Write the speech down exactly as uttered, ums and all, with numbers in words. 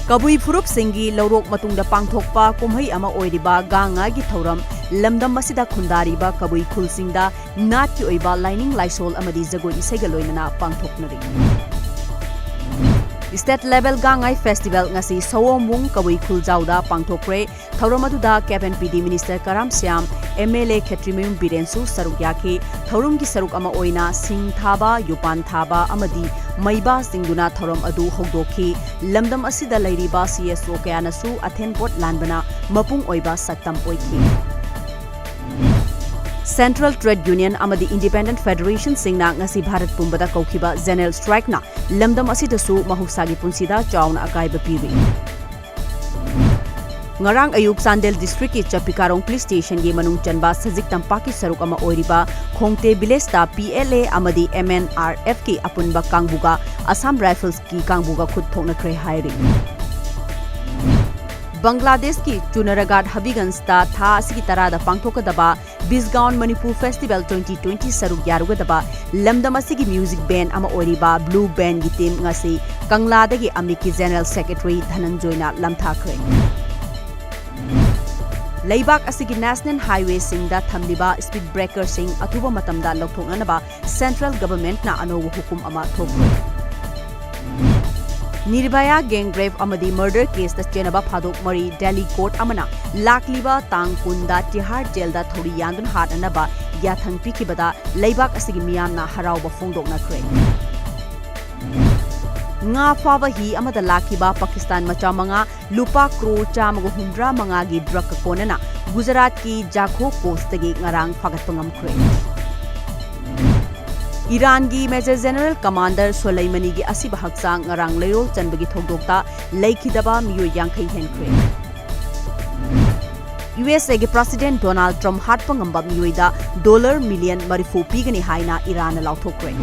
ꯀꯕꯨꯏ ꯐꯨꯔꯨꯞꯁꯤꯡꯒꯤ ꯂꯧꯔꯣꯛ ꯃꯇꯨꯡꯗ ꯄꯥꯡꯊꯣꯛꯄ ꯀꯨꯝꯍꯩ ꯑꯃ ꯑꯣꯏꯔꯤꯕ ꯒꯥꯡ ꯉꯥꯏꯒꯤ ꯊꯧꯔꯝ ꯂꯝꯗꯝ ꯑꯁꯤꯗ ꯈꯨꯟꯗꯥꯔꯤꯕ ꯀꯕꯨꯏ ꯈꯨꯜꯁꯤꯡꯗ ꯅꯥꯠꯀꯤ ꯑꯣꯏꯕ ꯂꯥꯏꯅꯤꯡ ꯂꯥꯏꯁꯣꯜ ꯑꯃꯗꯤ ꯖꯒꯣꯏ ꯏꯁꯩꯒ ꯂꯣꯏꯅꯅ ꯄꯥꯡꯊꯣꯛꯅꯔꯤ꯫ State Level ꯒꯥꯡ ꯉꯥꯏ Festival ꯉꯁꯤ ꯁꯑꯣꯝꯕꯨꯡ ꯀꯕꯨꯏ ꯈꯨꯜꯖꯥꯎꯗ ꯄꯥꯡꯊꯣꯛꯈ꯭ꯔꯦ꯫ ꯊꯧꯔꯝ ꯑꯗꯨꯗ ꯀꯦꯞ and P D minister Karam Shyam, M L A Khetrimayum ꯕꯤꯔꯦꯟꯁꯨ ꯁꯔꯨꯛ ꯌꯥꯈꯤ꯫ ꯊꯧꯔꯝꯒꯤ ꯁꯔꯨꯛ ꯑꯃ ꯑꯣꯏꯅ ꯁꯤꯡ ꯊꯥꯕ, ꯌꯨꯄꯥꯟ ꯊꯥꯕ ꯑꯃꯗꯤ ꯃꯩꯕꯥ ꯆꯤꯡꯗꯨꯅ ꯊꯧꯔꯝ ꯑꯗꯨ ꯍꯧꯗꯣꯛꯈꯤ꯫ ꯂꯝꯗꯝ ꯑꯁꯤꯗ ꯂꯩꯔꯤꯕ ꯁꯤ ꯑꯦꯁ ꯑꯣ ꯀꯌꯥꯅꯁꯨ ꯑꯊꯦꯟꯄꯣꯠ ꯂꯥꯟꯕꯅ ꯃꯄꯨꯡ ꯑꯣꯏꯕ ꯁꯛꯇꯝ ꯑꯣꯏꯈꯤ꯫ Central Trade Union ꯑꯃꯗꯤ Independent Federationꯁꯤꯡꯅ ꯉꯁꯤ ꯚꯥꯔꯠ ꯄꯨꯝꯕꯗ ꯀꯧꯈꯤꯕ General Strikeꯅ ꯂꯝꯗꯝ ꯑꯁꯤꯗꯁꯨ ꯃꯍꯧꯁꯥꯒꯤ ꯄꯨꯟꯁꯤꯗ ꯆꯥꯎꯅ ꯑꯀꯥꯏꯕ ꯄꯤꯔꯤ꯫ ꯉꯔꯥꯡ ꯑꯌꯨꯛ ꯆꯥꯟꯗꯦꯜ districtꯀꯤ ꯆꯞꯄꯤꯀꯥꯔꯣꯡ police stationꯒꯤ ꯃꯅꯨꯡ ꯆꯟꯕ ꯁꯖꯤꯛ ꯇꯝꯄꯥꯛꯀꯤ ꯁꯔꯨꯛ ꯑꯃ ꯑꯣꯏꯔꯤꯕ ꯈꯣꯡꯇꯦ villageꯇ P L A ꯑꯃꯗꯤ M N R Fꯀꯤ ꯑꯄꯨꯟꯕ ꯀꯥꯡꯕꯨꯒ Assam Riflesꯀꯤ ꯀꯥꯡꯕꯨꯒ ꯈꯨꯠ ꯊꯣꯛꯅꯈ꯭ꯔꯦ ꯍꯥꯏꯔꯤ꯫ ꯕꯪꯒ꯭ꯂꯥꯗꯦꯁꯀꯤ ꯆꯨꯅꯔꯥꯒꯥꯠ ꯍꯕꯤꯒꯟꯖꯇ ꯊꯥ ꯑꯁꯤꯒꯤ ꯇꯔꯥꯗ ꯄꯥꯡꯊꯣꯛꯀꯗꯕ Bisgaon Manipur Festival twenty twenty ꯁꯔꯨꯛ ꯌꯥꯔꯨꯒꯗꯕ ꯂꯝꯗꯝ ꯑꯁꯤꯒꯤ music band ꯑꯃ ꯑꯣꯏꯔꯤꯕ Blue Bandꯒꯤ team ꯉꯁꯤ ꯀꯪꯂꯥꯗꯒꯤ ꯑꯃꯤꯛꯀꯤ General Secretary ꯙꯅꯟꯖꯣꯏꯅ ꯂꯝꯊꯥꯈ꯭ꯔꯦ꯫ ꯂꯩꯕꯥꯛ ꯑꯁꯤꯒꯤ national highwayꯁꯤꯡꯗ ꯊꯝꯂꯤꯕ speed breakerꯁꯤꯡ ꯑꯊꯨꯕ ꯃꯇꯝꯗ ꯂꯧꯊꯣꯛꯅꯅꯕ Central Governmentꯅ ꯑꯅꯧꯕ ꯍꯨꯀꯨꯝ ꯑꯃ ꯊꯣꯛꯈ꯭ꯔꯦ꯫ ꯅꯤꯔꯚꯌꯥ gang rape ꯑꯃꯗꯤ murder caseꯇ ꯆꯦꯟꯅꯕ ꯐꯥꯗꯣꯛ ꯃꯔꯤ Delhi court ꯑꯃꯅ ꯂꯥꯛꯂꯤꯕ ꯇꯥꯡ ꯀꯨꯟꯗ ꯇꯤꯍꯥꯔ jailꯗ ꯊꯧꯔꯤ ꯌꯥꯟꯗꯨꯅ ꯍꯥꯠꯅꯅꯕ ꯌꯥꯊꯪ ꯄꯤꯈꯤꯕꯗ ꯂꯩꯕꯥꯛ ꯑꯁꯤꯒꯤ ꯃꯤꯌꯥꯝꯅ ꯍꯔꯥꯎꯕ ꯐꯣꯡꯗꯣꯛꯅꯈ꯭ꯔꯦ꯫ ꯉꯥ ꯐꯥꯕ ꯍꯤ ꯑꯃꯗ ꯂꯥꯛꯈꯤꯕ ꯄꯥꯀꯤꯁꯇꯥꯟ ꯃꯆꯥ ꯃꯉꯥ ꯂꯨꯄꯥ ꯀ꯭ꯔꯣꯔ ꯆꯥꯝꯃꯒ ꯍꯨꯝꯗ꯭ꯔꯥ ꯃꯉꯥꯒꯤ drugꯀ ꯀꯣꯟꯅꯅ ꯒꯨꯖꯔꯥꯠꯀꯤ ꯖꯥꯈꯣ coastꯇꯒꯤ ꯉꯔꯥꯡ ꯐꯥꯒꯠꯄ ꯉꯝꯈ꯭ꯔꯦ꯫ ꯏꯔꯥꯟꯒꯤ Major General Commander ꯁꯣꯂꯩꯃꯅꯤꯒꯤ ꯑꯁꯤꯕ ꯍꯛꯆꯥꯡ ꯉꯔꯥꯡ ꯂꯩꯔꯣꯜ ꯆꯟꯕꯒꯤ ꯊꯧꯗꯣꯛꯇ ꯂꯩꯈꯤꯗꯕ ꯃꯤꯑꯣꯏ ꯌꯥꯡꯈꯩ ꯍꯦꯟꯈ꯭ꯔꯦ꯫ USAꯒꯤ President Donald Trump ꯍꯥꯠꯄ ꯉꯝꯕ ꯃꯤꯑꯣꯏꯗ dollar million ꯃꯔꯤꯐꯨ ꯄꯤꯒꯅꯤ ꯍꯥꯏꯅ ꯏꯔꯥꯟꯅ ꯂꯥꯎꯊꯣꯛꯈ꯭ꯔꯦ꯫